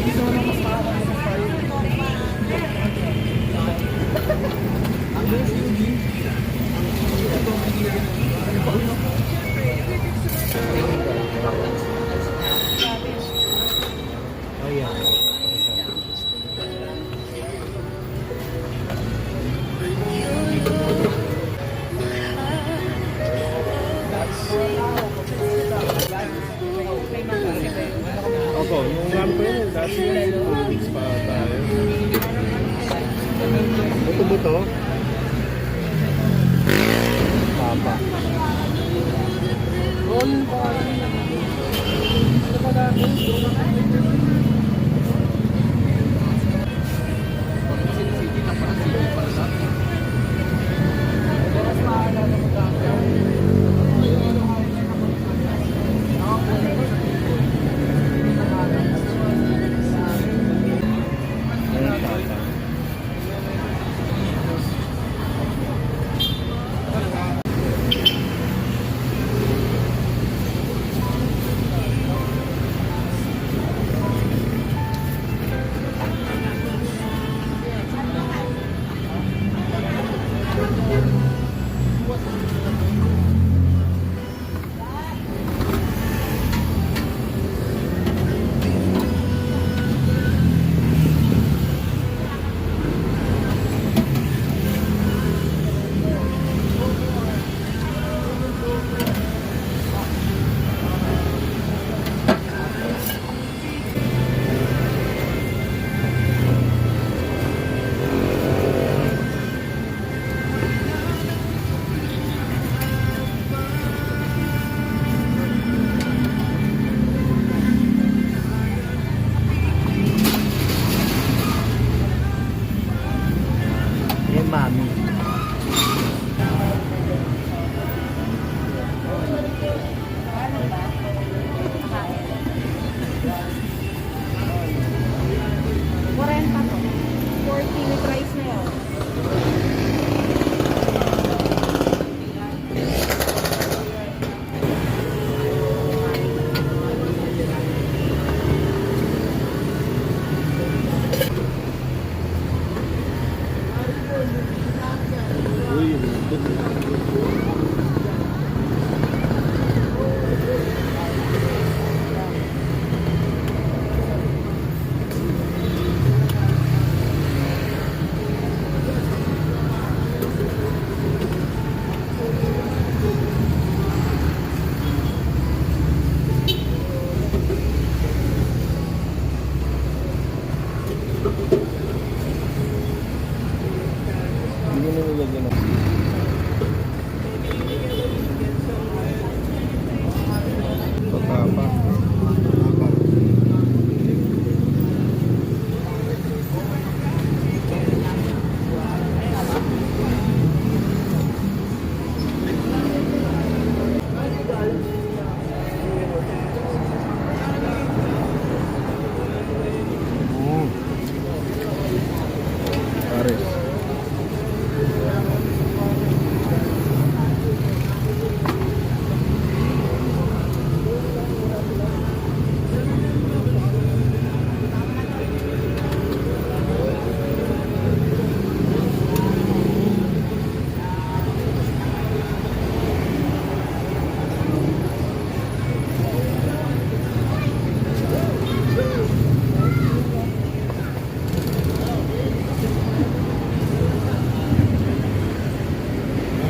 Dito naman mas makakalakas tayo. Ang doon si Eugene. Ito, may nilagyan ng Oh, yeah. Opo, yung ano pa yun, dati yun, 2 weeks pa tayo. Buto-buto. Papa. Oh, yun pa. Ano pa dati? Ayun, papa. Yan, mami. Warenta to. 40 with rice na yun. Uy, yung lambot. Hindi na nilagyan ng. Patapa. Papa. Pares.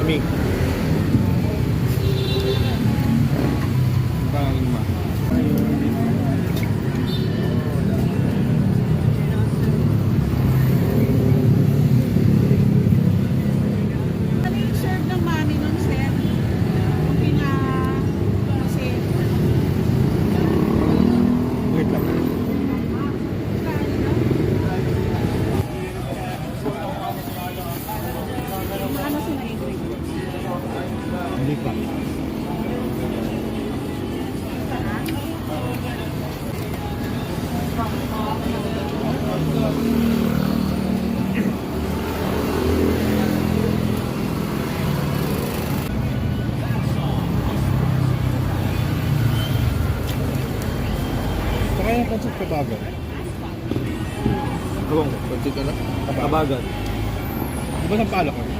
Mami. Kain ma. Ano yung serve ng mami nun, sir? Yung pina... Kasi... Wait lang. Ano si na-enjoy? Hindi pa. Saka yung pancit kabago. Ewan ko. Pancit ano? Kabagan. Di ba Sampaloc yun?